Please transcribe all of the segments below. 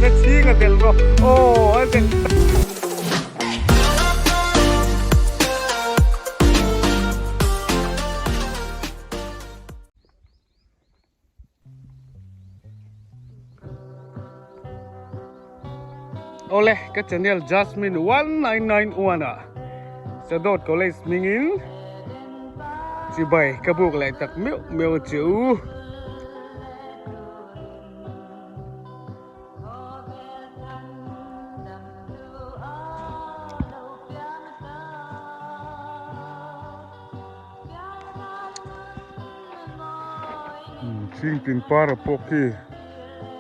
chime chhinga tel rawh aw a tel Awle ka channel Jasmine 1991 ah Sadawt College hmingin chibai ka buk leh tak meuh meuh che u. Chhing tin para pawh khi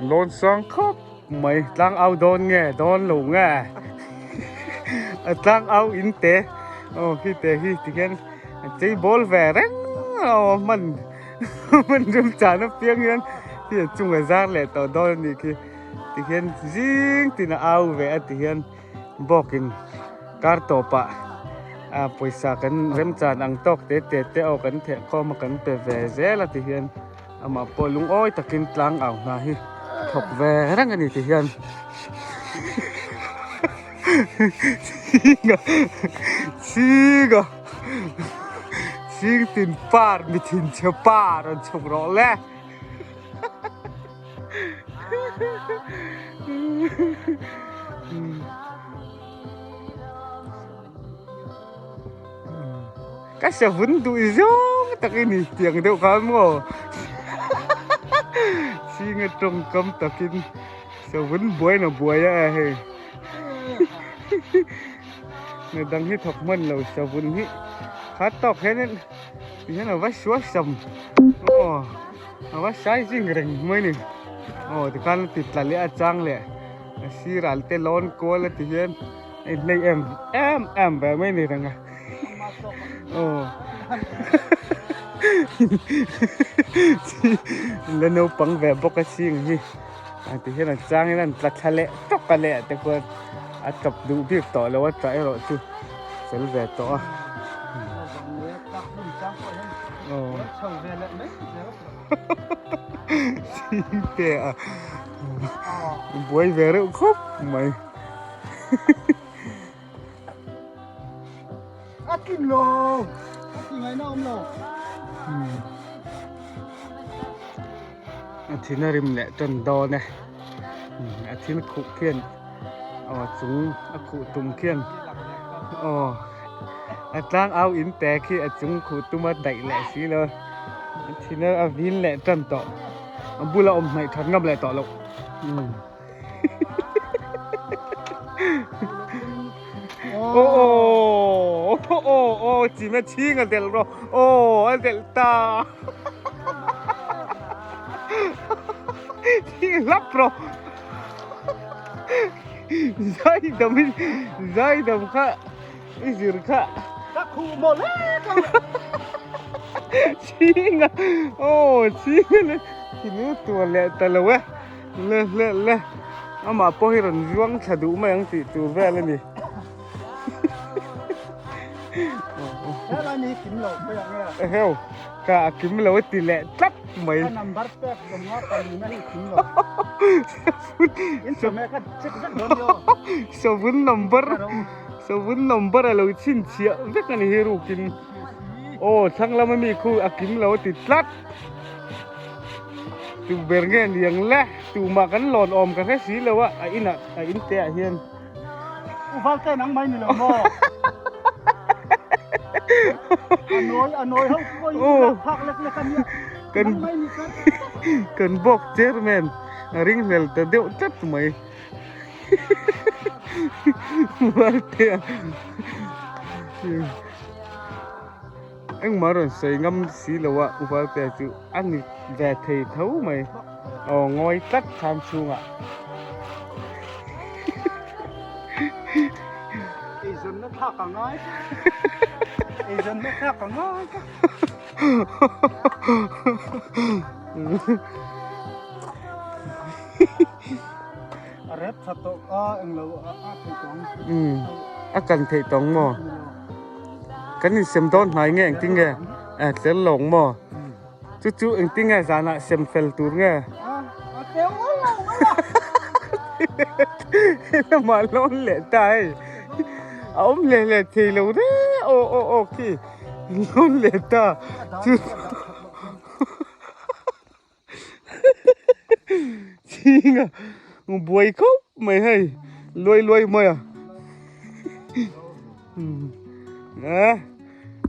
lawn sang khawp mai tlang au dawn nge dawn lo nge a tlang au in te aw khi te hi tikhian a chei bawl ve reng aw hman hman rum chan apiang hian khi a chung a zar leh tawh dawn a nih khi tikhian zing tin a au ve a tihian. Bawkin kar tawpah ah pawisa kan remchan ang tawk te te te aw kan theh khawm a kan pe ve zel a ti hian amah pawh lungawi takin tlang au hna hi thawk ve reng a ni ti hian chhinga chhinga chhing tin par mi thin chhe pa rawn chhuk rawh le. Ka savun duh zawng tak i ni tiang deuh kha maw Singa tawngkam takin savun buai na buai a hei Na dang hi thawk hman lo savun hi kha tawk hianin tihian a va sual sam aw. A va sai zing reng mai ni aw tikhan a ti tla leh a chang leh a sir al te lawn kual a ti hian a inhlei em em em ve mai ni reng a aw la naupang ve bawk a ching hi a ti hian a chang in an tla thla leh tawk a leh te khuan a tawp duh bik tawh lo a tla erawh chu fel ve tawh a. Chingte a buai ve reuh khawp mai. A kim lo, a ti ngaihna awm lo. A thin a rim leh tan dawn e. A thil khuh khian aw chung a khuh tum khian aw a tlang au in te khi a chung khuh tum a daih leh si lo a thin a vin leh tan tawh a bula awm hnaih that ngam leh tawh loh aw aw aw aw chim a chhing a delh rawh aw a delh ta. Hlap rawh zai dam in zai dam kha i zir kha ka khuh maw le ka chhinga aw chhinga le thinu tur leh ta lo e le le le amah pawh hi rawn zuang thla duh mai ang tih tur vel a ni. Helai ni kim lo mai ang e. Heo ka a kim lo a ti leh tlat mai. Ka number pek zawng a pali na hi kim lo. In sawm e ka check vek dawn yo. Savun number savun number a lo chhinchhiah vek a ni hi rukin. Aw thlang lama mi khu a kim lo a ti tlat. Tu ber nge niang le tumah kan lawn awm ka hre si lo a a inah a in te ah hian. U Valte nang mai ni lo maw? A nawi a nawi ho pawh in lak phak lek lek a nia. Kan Nang mai ni kar. Kan bawk chairman a ring hlel ta deuh tlat mai. Valte a engmah rawn sawi ngam si lo a U Valte chu a ni ve thei tho mai. Aw ngawi tlat thlam chhungah. Eizawnna thlak a ngai eizawnna thlak a ngai ka. A rep tha tawh a englo a theih tawng. Umm a kan theih tawng maw? Kan insem dawn hnai nge engtin nge? A tel lawng maw? Chu chu engtin nge zanah sem fel tur nge? A a teu lo lo. Helamah lawn leh ta hei. A awm hle hle thei lo reng aw aw aw khi lawn leh ta chu Chhinga buai khawp mai hei luai luai mai a eh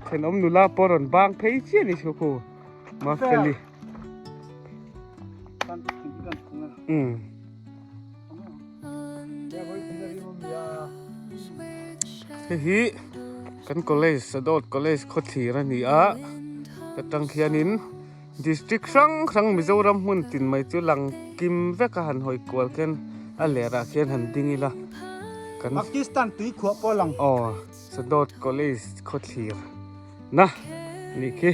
thenawm nula pawh rawn bang phei chiah a ni chu khu Mafeli. Hei hi kan college Sadawt college khawthlir a ni a ka tang khianin district hrang hrang Mizoram hmun tin mai chu lang kim vek a han hawi kual khian a lerah khian han ding ila kan Pakistan tui khuah pawh a lang. Aw Sadawt college khawthlir na nih khi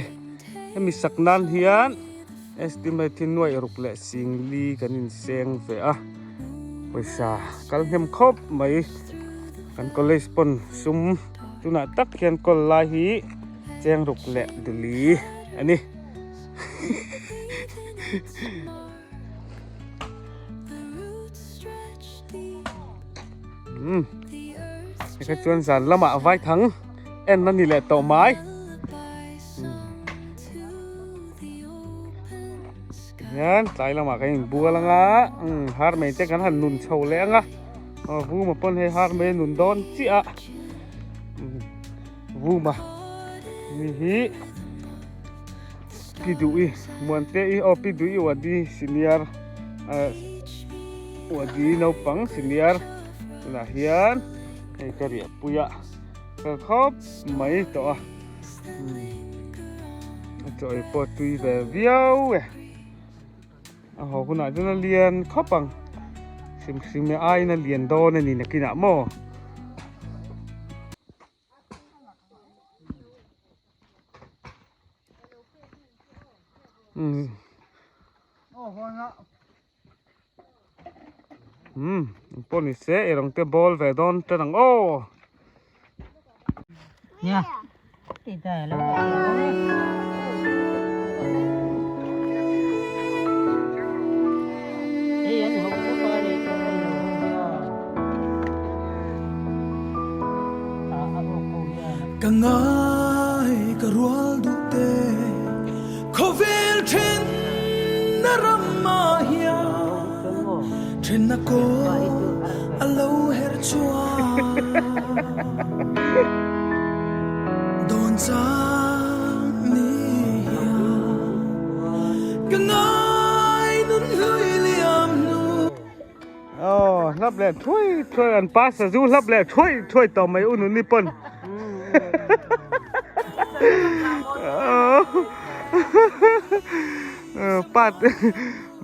hemi sak nan hian estimate hi nuaih ruk leh singli kan inseng ve a pawisa kal hnem khawp mai kan college pawn sum tunah tak hian kawl lai hi cheng ruk leh duli a ni. Umm hekha chuan zan lamah vai thang en a ni leh tawh mai hian tlai lamah kan inbual anga umm har mai te kan han nun chho leh anga aw vuma pawn hei har mai a nun dawn chiah a vuma mi hi Pi Duhi Muante i aw Pi Duhi Wadi senior ah Wadi naupang senior tunah hian hei ka riah pui a kal khawp mai tawh a a chaw ei pawh tui ve viau e a haw hunah chuan a lian khawp ang hrim hrim e aiin a lian dawn a ni nakinah maw. Umm pawh ni se ei rawng te bawl ve dawn tan ang aw. Ka ngai ka rual duh te khawvel then na ram ah hian then na kawl a lo her chuan dawn chang ni hian ka ngai nun hlui liam hnu. Aw hlap leh thuai thuai an pa sazu hlap leh thuai thuai tawh mai u nuni pawn pa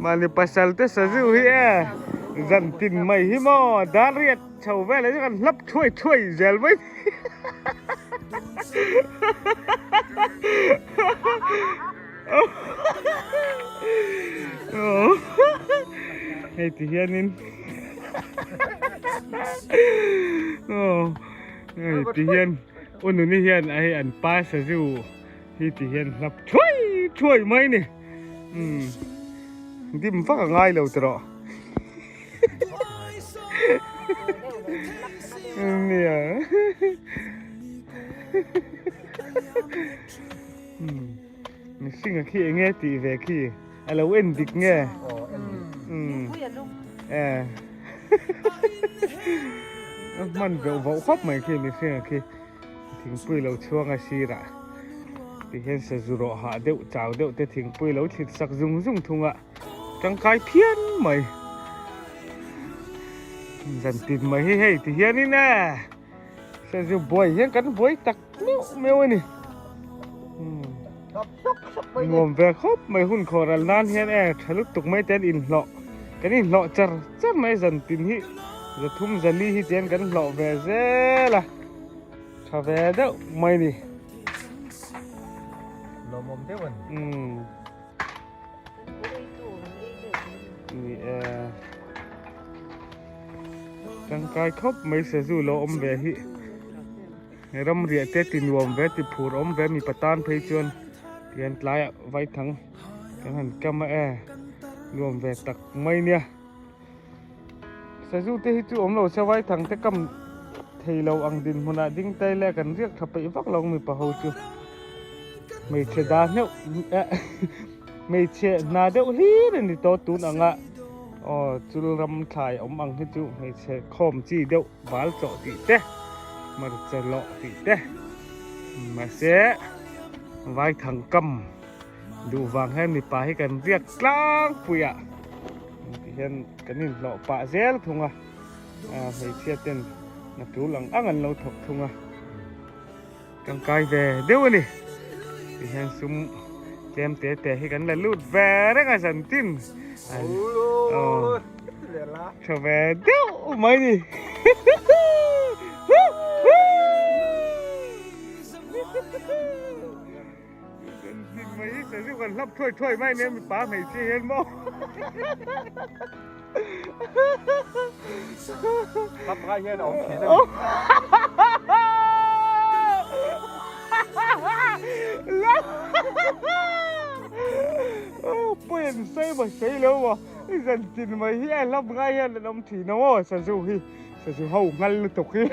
mahni pasal te sazu hi e zan tin mai hi maw dar riat chho vel ah hian kan hlap thuai thuai zel mai Hei ti hianin Hei ti hian ununi hian a hei an pa sazu hi ti hian hlap thuai thuai mai ni dim vak a ngai lo tawh Nia Mihring a khi enge tih ve khi a lo en dik nge eh a hman veuh vauh khawp mai khi mihring a khi thingpui lo chhuang a sirah tihian sazu rawh hah deuh chau deuh te thingpui lo thlit sak zung zung thung a tangkai phian mai zan tin mai hi hei tihianin e sazu buai hian kan buai tak meuh meuh a ni nuam ve khawp mai hun khawh ral nan hian e tha lutuk mai te an inhlawh kan inhlawh char char mai zan tin hi zathum zali hi chian kan hlawh ve zel a tha ve deuh mai ni lawmawm deuh a ni ni e tangkai khawp mai sazu lo awm ve hi. Ram riah te ti nuam ve ti phur awm ve mipa tan phei chuan tihian tlaiah vaithang kan han kam a e nuam ve tak mai nia. Sazu te hi chu awm lo se vaithang te kam thei lo ang dinhmunah ding tai leh kan riak tha peih vak lo mipa ho chu hmeichhe da hneuh hmeichhe hna deuh hlir a ni tawh tun anga aw chul ram thlai awm ang hi chu hmeichhe khawm chi deuh bal chawh tih te hmarcha lawh tih te mahse vaithang kam Duh vang hian mipa hi kan riak tlangpui a ti hian kan inhlawh pah zel thung a hmeichhia ten na tul ang ang an lo thawk thung a tangkai ve deuh a ni ti hian sum tlem te te hi kan la lut ve reng a zan tin tha ve deuh mai ni. Kan hlap thuai thuai mai nia mipa hmeichhia hian maw. Hlap ngai hian a awm thin a ni. Pawi an sawi maw sawi lo maw zan tin mai hi a hlap ngai hian an awm thin a maw sazu hi sazu ho nghal lutuk hi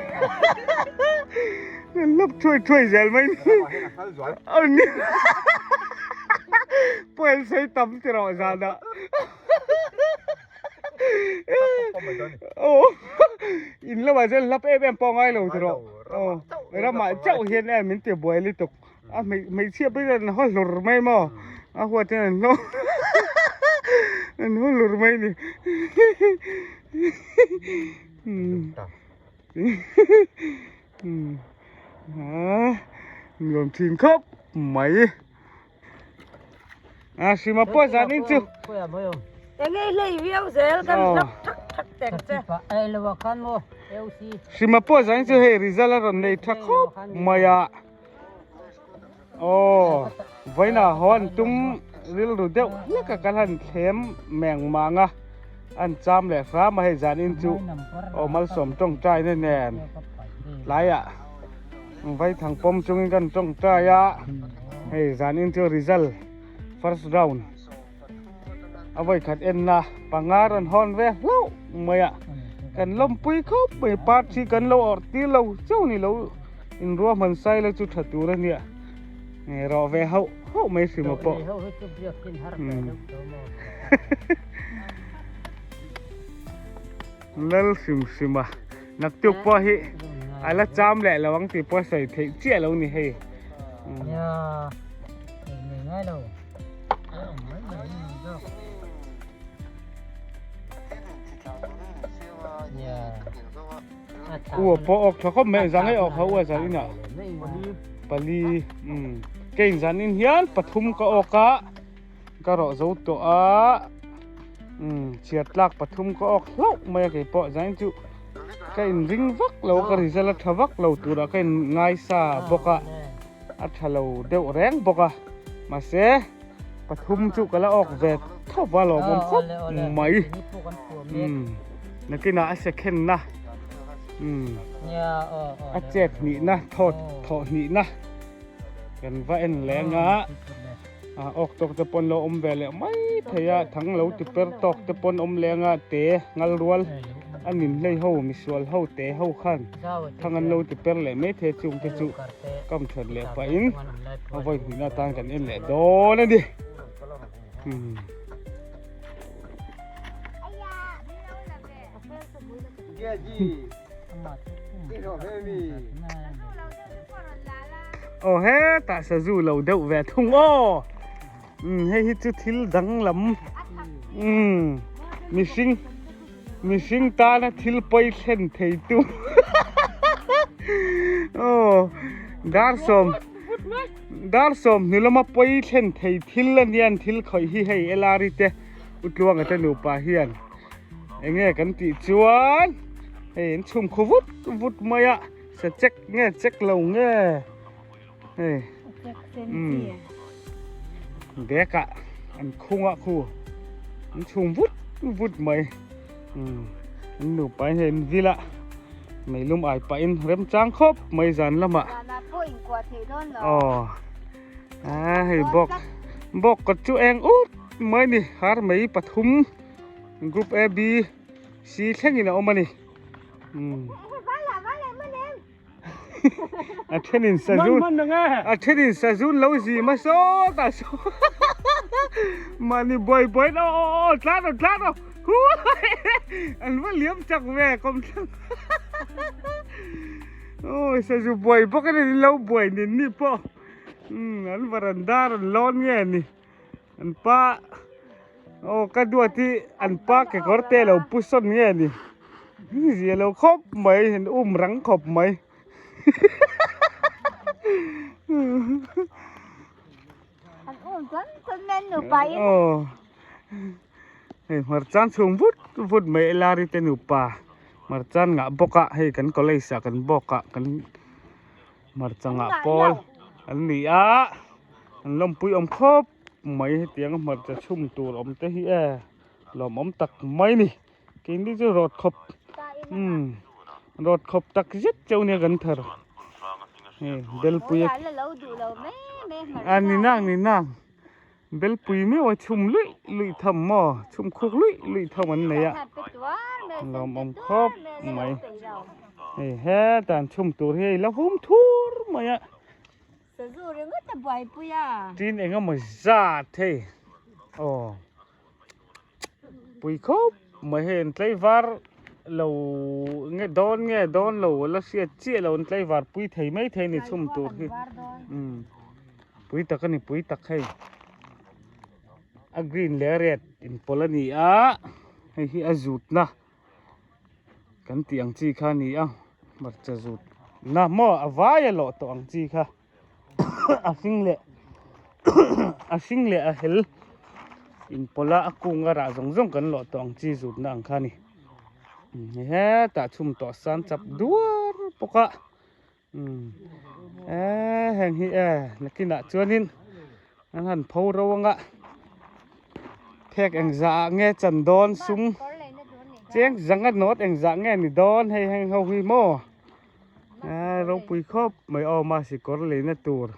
an hlap thuai thuai zel mai ni. Pawi an sawi tam ti rawh zanah. In lamah chuan hlap em em pawh ngai lo ti rawh. Ramah chauh hian em min ti buai lutuk. A hmeichhia pawh hian an haw hlur mai maw. A huat hian an haw an haw hlur mai ni. Nuam thin khawp mai. A hrima pawh zan in chu. Enge hlei viau zel kan hlap thak thak tek che. Hrima pawh zan in chu hei result a rawn nei tha khawp mai a. Aw vawiin ah haw an tum rilru deuh hlek a kan han thlem meng mang a an cham leh hram a hei zan in chu aw malsawm tawngtai na nen tlaiah vaithang pawm chungin kan tawngtai a hei zan in chu result first round a vawikhat enna panga rawn hawn ve hlauh mai a kan lawmpui khawp mai part hi kan lo awrh tir lo chauh ni lo inruahman sai la chu tha tur a nia rawh ve hauh hauh mai hrim a pawh lal hrim hrim a naktuk pawh hi a la cham leh lo ang tih pawh sawi theih chiah lo ni hei. Ua pawh awk tha khawp mai zang ei awk ho a zan inah pali um kein zan in hian pathum ka awk a ka rawh zo tawh a um chhiar tlak pathum ka awk hlauh mai a kei pawh zan in chu ka in ring vak lo ka result a tha vak lo turah ka in ngaisa bawk a. A tha lo deuh reng bawk a, mahse pathum chu ka la awk ve tho va lawmawm khawp mai. Umm nakinah a second na umm a chet hnihna thawt thawh hnihna kan va en leng a, a awk tawk te pawn lo awm ve leh mai thei a, thang lo ti per tawk te pawn awm leng a, te ngal rual a nin hlei ho misual ho te ho khan. Thang an lo ti per leh mai thei chung te chu kam that leh pah in a vawi hmuhna atan kan en leh dawn a ni. Aw hetah sazu lo deuh ve thung aw. Umm hei hi chu thil danglam umm mihring mihring tana thil pawi thlen thei tu aw dar sawm dar sawm hnu lama pawi thlen thei thil a nian thil khawih hi hei elari te utluanga te nupa hian enge kan tih chuan hei an chhum khu vut vut mai a sa chek nge chek lo nge. Hei umm bag ah an khung a khu an chhung vut vut mai umm an nupa in hei an vil a meilum ai pah in remchang khawp mai zan lamah aw a hei bawk bawk kawt chu eng ut mai ni har mai pathum group A B. Si thlengin a awm a ni. A thenin sazun a thenin sazun lo zi ma sawt a saw mahni buai buai in aw aw aw tlan rawh tlan rawh huai an va liam chak ve kawmthlang aw sazu buai bawk a ni lo buai nin ni pawh an varanda rawn lawn nge ni. An pa aw ka duat hi an pa kekawr te lo pu sawn nge ni zia lo khawp mai an um rang khawp mai An um chuan chuan men nupa in. Aw hei hmarchan chhung vut vut mai Lari te nupa hmarchan ngah bawk a hei kan college ah kan bawk ah kan Hmarcha ngah pawl an ni a an lawmpui awm khawp mai hetiang a hmarcha chhum tur awm te hi e lawmawm tak mai a ni keini chu rawt khawp umm rawt khawp tak zet cheu nia kan thar hei belpui a ni nang ni nang belpui meuh a chhum luih luih tham maw chhum khuk luih luih tham an nei a lawmawm khawp mai hei hetah an chhum tur hi hei la hum thur mai a tin eng emaw zat hei aw pui khawp mai hei an tlaivar lo nge dawn nge dawn lo la hriat chiah lo an tlaivar pui thei mai thei a ni chhum tur hi umm pui tak a ni pui tak hei a green leh a red inpawlh a ni a hei hi a zutna kan tih ang chi kha a ni a hmarcha zutna maw a vai a lawh tawh ang chi kha. a hring leh a hring leh a hel inpawlh a a kung a rah zawng zawng kan lawh tawh ang chi zutna ang kha a ni hetah chhum tawh san chap duar bawk a umm eee heng hi e nakinah chuanin an han pho ro ang a phek engzah ah nge chan dawn sum cheng zanga nawt engzah nge ni dawn hei heng ho hi maw. Eee ropui khawp mai aw mahse kawr leina tur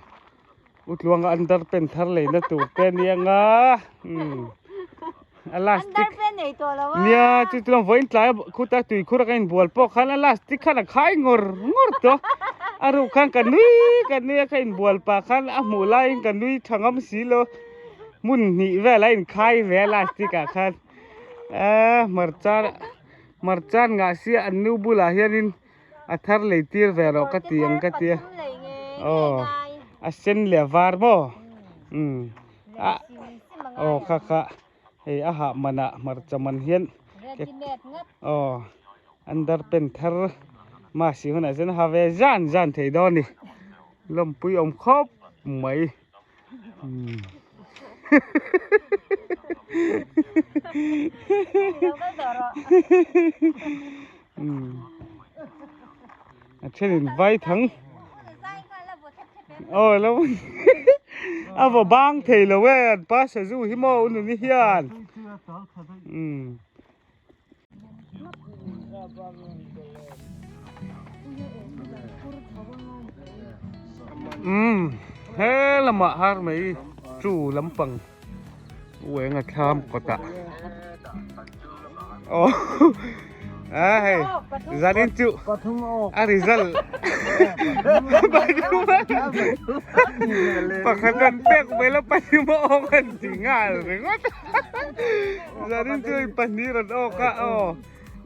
utluanga under pant thar leina tur te a nia nga umm a lastic nia chu chuan vawiin tlai khuta tui khur a ka inbual pawh khan a lastic khan a khai ngawr ngawr tawh a ruk khan ka nui ka nui a ka inbual pah khan a hmuh laiin ka nui tha ngam si lo hmun hnih vel a inkhai ve a lastic ah khan eee hmarcha hmarcha ngah sia an nu bulah hianin. A thar lei tir ve rawh ka ti ang ka tia. Aw a sen leh a var maw? Umm a aw kha kha hei a hah manah hmarcha man hian aw under pant thar mahse hunah chuan a ha ve zan zan thei dawn a ni lawmpui awm khawp mai. Umm a thenin vai thang aw lo a vaw bang thei lo e an pa sazu hi maw u nuni hian umm. Umm he lamah har mai chu lampang uenga thlam kawtah aw a hei zanin chu a result pakhat an pek mai la pathum a awk an ti nghal ringawt. Zanin chu hei pahnih rawn awk a aw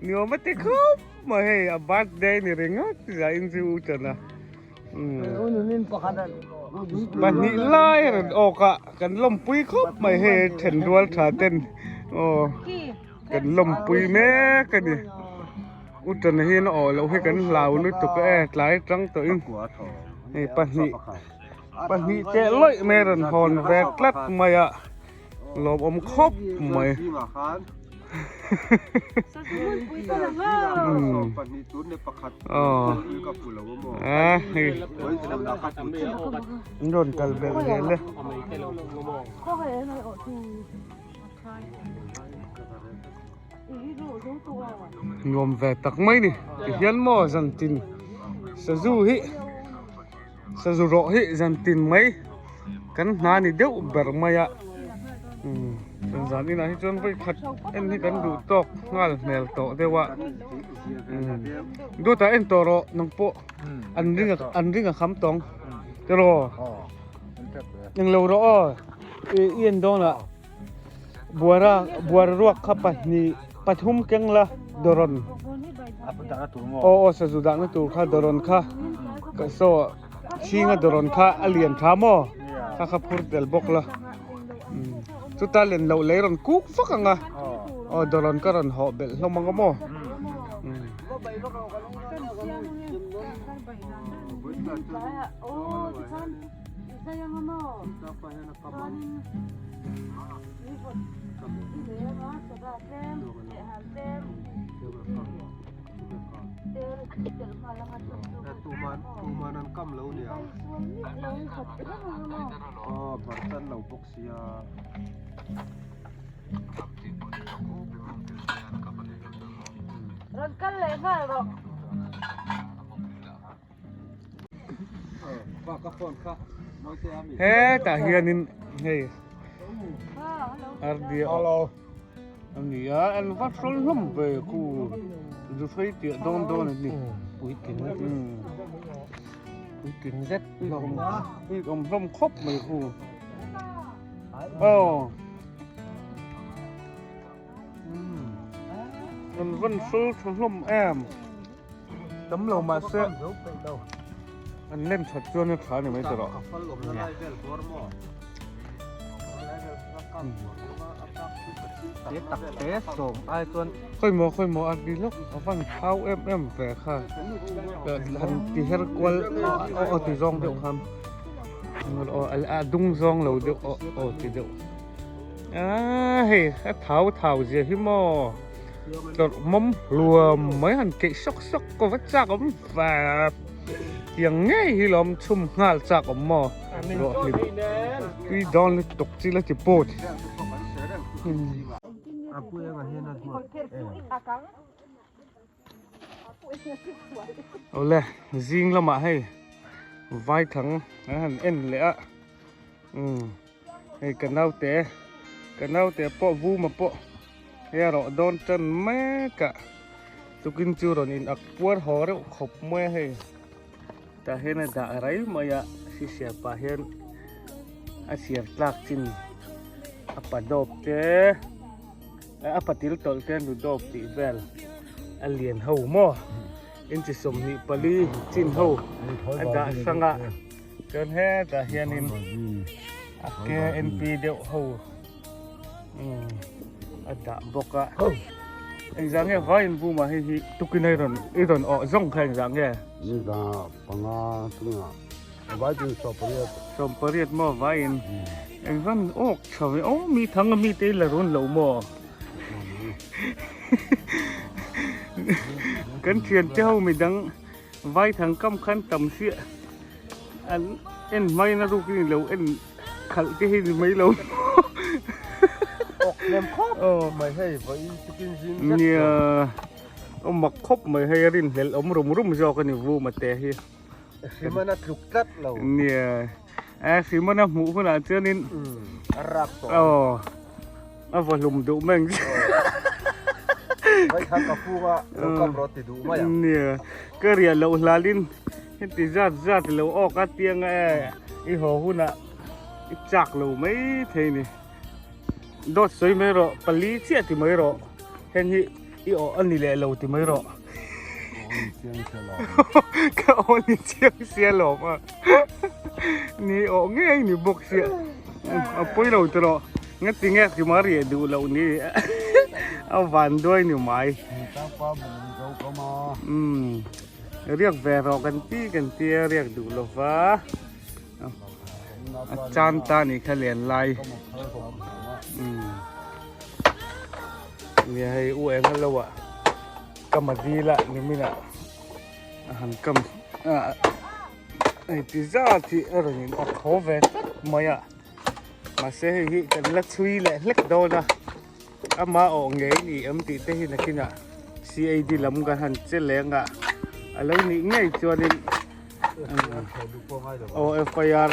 ni awm a ti khawp mai hei a birthday ni ringawt zain chu u chan a pahnih lai rawn awk a kan lawmpui khawp mai hei then rual tha ten aw kan lawmpui mek a ni u chan hian a awh loh hi kan hlau lutuk e tlai tang tawhin hei pahnih pahnih teh lawih mai rawn hawn ve tlat mai a. Lawmawm khawp mai. Rawn kal belh zel e. Nuam ve tak mai ni. Tihian maw zantin sazu hi. Sazu rawh hi zan tin mai kan hna ni deuh ber mai a umm. Zan inah hi chuan vawi khat en hi kan duh tawk nghal hmel tawh deuh a. Dawtah en tawh rawh nang pawh an ring an ring a kham tawng tiraw englo rawh aw i en dawnah buara buara ruak kha pahnih pathum keng la dawrawn aw aw sazu dahna tur kha dawrawn kha saw chhinga dawrawn kha a lian tha maw kha kha phur tel bawk la chuta len loh lei rawn kuk vak ang a aw dawrawn ka rawn hawh belh hlawm ang a maw. Rawn kal leh nghal rawh. Hetah hianin hei RD a ni a an va hrawl hlawm ve khu zu hrei tih dawn dawn a ni puitling puitling zet hlawm awm hlawm khawp mai khu aw. An van hrul tha hlawm em tam lo mahse an lem that chuan a tha a ni mai tawh rawh. Khawi maw khawi maw a ti lawk a van thau em em ve kha han ti her kual aw aw ti zawng deuh khan aw a dung zawng lo deuh aw aw ti deuh. A hei a thau thau zia hi maw tawrh mawm hluam mai han keih sawk sawk ka va chak awm vap tiang ngei hi lawm chhum nghal chak awm maw rawh hlim tui dawn lutuk chi la ti pawt. Awle zing lamah hei vaithang an han en leh a umm. Hei ka naute ka naute pawh vuma pawh hei a rawh dawn tan mek a tukin chu rawn in ak puar haw reuh khawp mai a hei tah hian a dah rai mai a hrisel pah hian a siar tlak chin a pa dawp te a patil tawlh te nu dawp tih vel a lian ho maw inchi 24 chin ho a dah hrang a. Chuan hetah hianin a KNP deuh ho a dah bawk a. Engzah nge vaiin buma hei hi tukin a rawn i rawn awh zawng kha engzah nge? Ni za panga tunga vaiin 18. 18 maw vaiin engzan awk tha ve aw mi thang a mi te i la rawn lo maw? Kan thiante ho midang Vaithang kam khan tam siah an en hmain a ruk in lo en khalh te hi ni mai lo awk hnem khawp mai hei vawiin tukin zing zet nia awm mak khawp mai hei a rinhlelh awm rum rum zawk a ni vuma te hi hrimana tluk tlat lo nia a hrimana hmuh hunah chuanin a rap tawh aw A va hlum duh mai ang che. Vai kha ka fung a, lo kam rawh ti duh mai ang. Nia, ka riah loh hlalin heti zat zat lo awk a tiang a e, i haw hunah i chak lo mai thei ni. Dawt sawi mai rawh, pali chiah ti mai rawh, heng hi i awh a ni leh lo ti mai rawh. Ka aw ni chiang sia lawm a. Ni awh ngei ni bawk sia. A pawi lo tawh. Nga ti nge khi ma riah duh loh ni a van duai ni mai. Umm riak ve rawh kan ti kan ti a riak duh lo va. A chan ta ni kha lian lai. Umm nia hei u eng a lo ah ka ma dil ah ni min ah a han kam a hei ti zat hi a rawn in awk haw ve tlat mai a. Mahse hei hi kan la chhui leh hlek dawn a, ama awh ngei ni em tih te hi nakinah CAD lam kan han che leng a, a lo nih ngei chuanin aw FIR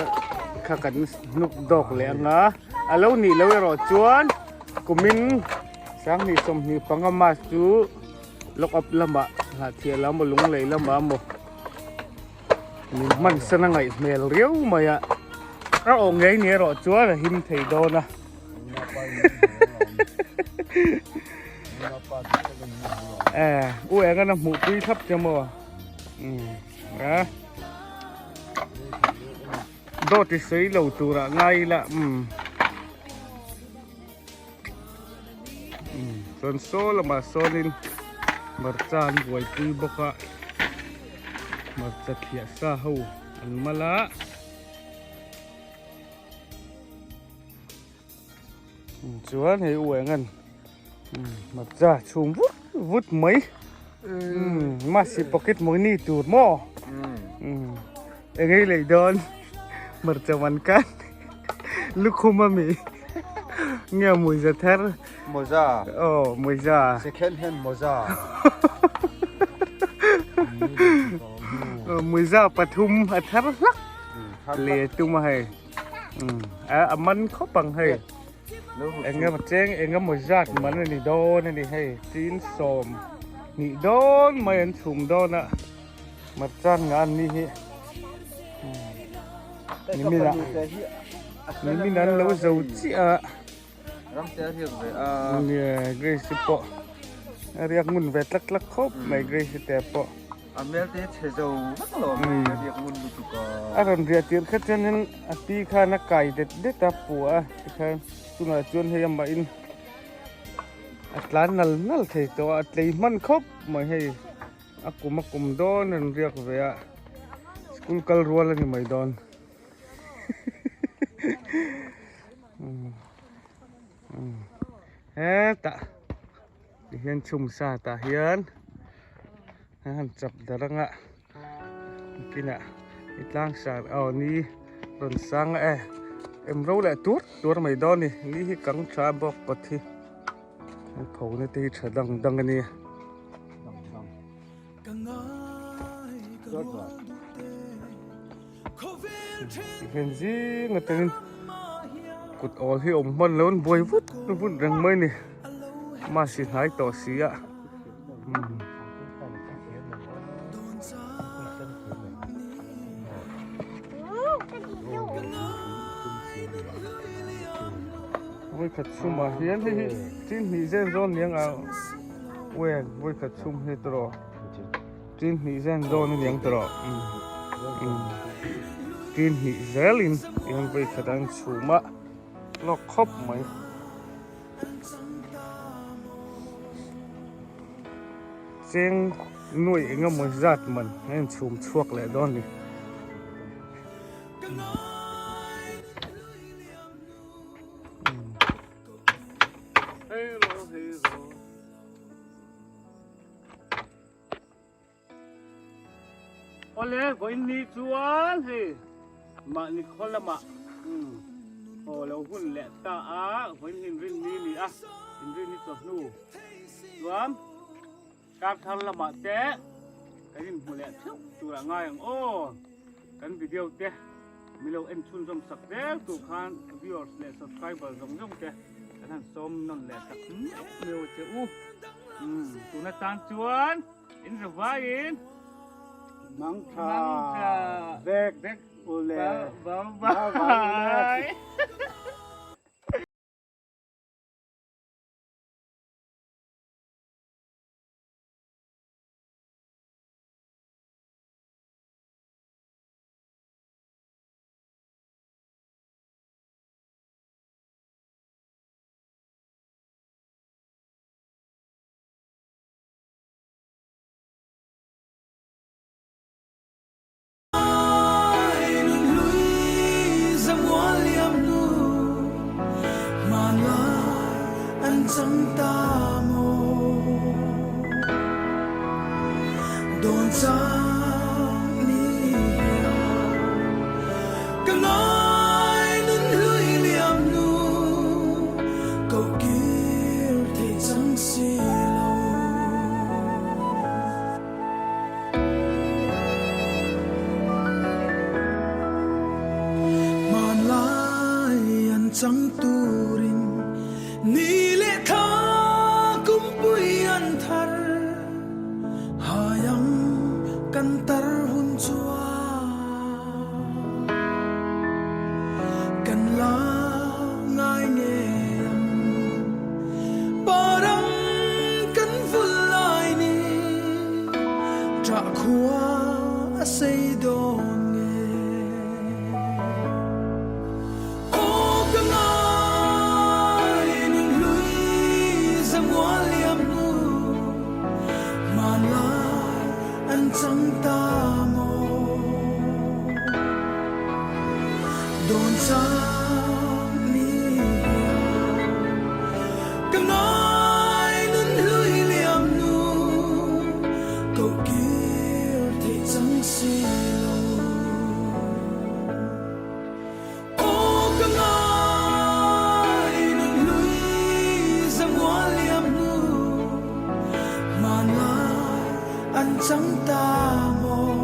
kha kan hnuk dawk leh ang a, a lo nih loh erawh chuan. Kumin 2025 March chu lock up lamah Hnahthia lam emaw Lunglei lamah emaw min hman san a ngaih hmel riau mai a, a awh ngei ni erawh chuan a him thei dawn a. Eh, u eng an a hmuh pui thlap che maw? Um, a. Dawt i sawi lo turah ngai ila umm umm chuan saw lamah sawnin hmarcha an buaipui bawk a hmarcha thliah sa ho an mal a chuan hei u eng an hmarcha chhum vut vut mai mahse pocket money tur maw engei lei dawn hmarcha man khan lukhum ami nge mawza thar mawza aw mawza second hand mawza mawza pathum a thar hlak le tum a hei. A man khawp ang hei eng emaw cheng eng emaw zat man a ni dawn a ni hei tin 20 dawn mai an chhum dawn a marchan nga an ni hi nimin ah nimin an lo zo chiah a nia Grace pawh a riak ngun ve tlak tlak khawp mai Grace te pawh. A hmel te chhe zo vek lo mai a riak ngun lutuk a. A rawn riah tirh kha chuanin a pi khan a kai det det a pua a tikhan chungah chuan hei amahin a tlan nal nal thei tawh a, a tlei hman khawp mai hei a kum a kum dawn a rawn riak ve a school kal rual a ni mai dawn. Hetah tihian chhum sa tah hian. A han chap dar anga kinah i tlang sar aw ni rawn sang a e em ro leh tur tur mai dawn a ni ni hi kang tha bawk kawt hi an pho na te hi tha dang dang a nia. Tihian zing atangin kut awl hi awm hman lo an buai vut vut reng mai a ni mahse hnai tawh si a. Vawikhat chhumah hian hei hi tin hnih zen zawn ni ang a wen vawikhat chhum hi tawh tin hnih zen zawn a ni ang tawh tin hnih zelin tihian vawikhat an chhum a lawk khawp mai. Cheng nuaih eng emaw zat man a inchhum chhuak leh dawn a ni. Awle vawiin ni chuan hei mahni khaw lamah haw lo hun leh ta a vawiin inrin ni ni a inrin ni chawhnu chuan kar thar lamah te kan inhmu leh theuh tur a ngai ang aw kan video te min lo en chhunzawm sak zel tur khan viewers leh subscriber zawng zawng te kan han sawm nawn leh tak meuh meuh che u tuna tan chuan. In zavaiin Mangtha vek vek ule. Bye bye. Hmanlai an chang turin ni. Dawn chang ni hian ka ngai nun hlui liam hnu koh kir theih chang si lo. Aw ka ngai nun hlui zangual liam hnu hmanlai an chang ta maw.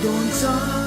Dawn chang.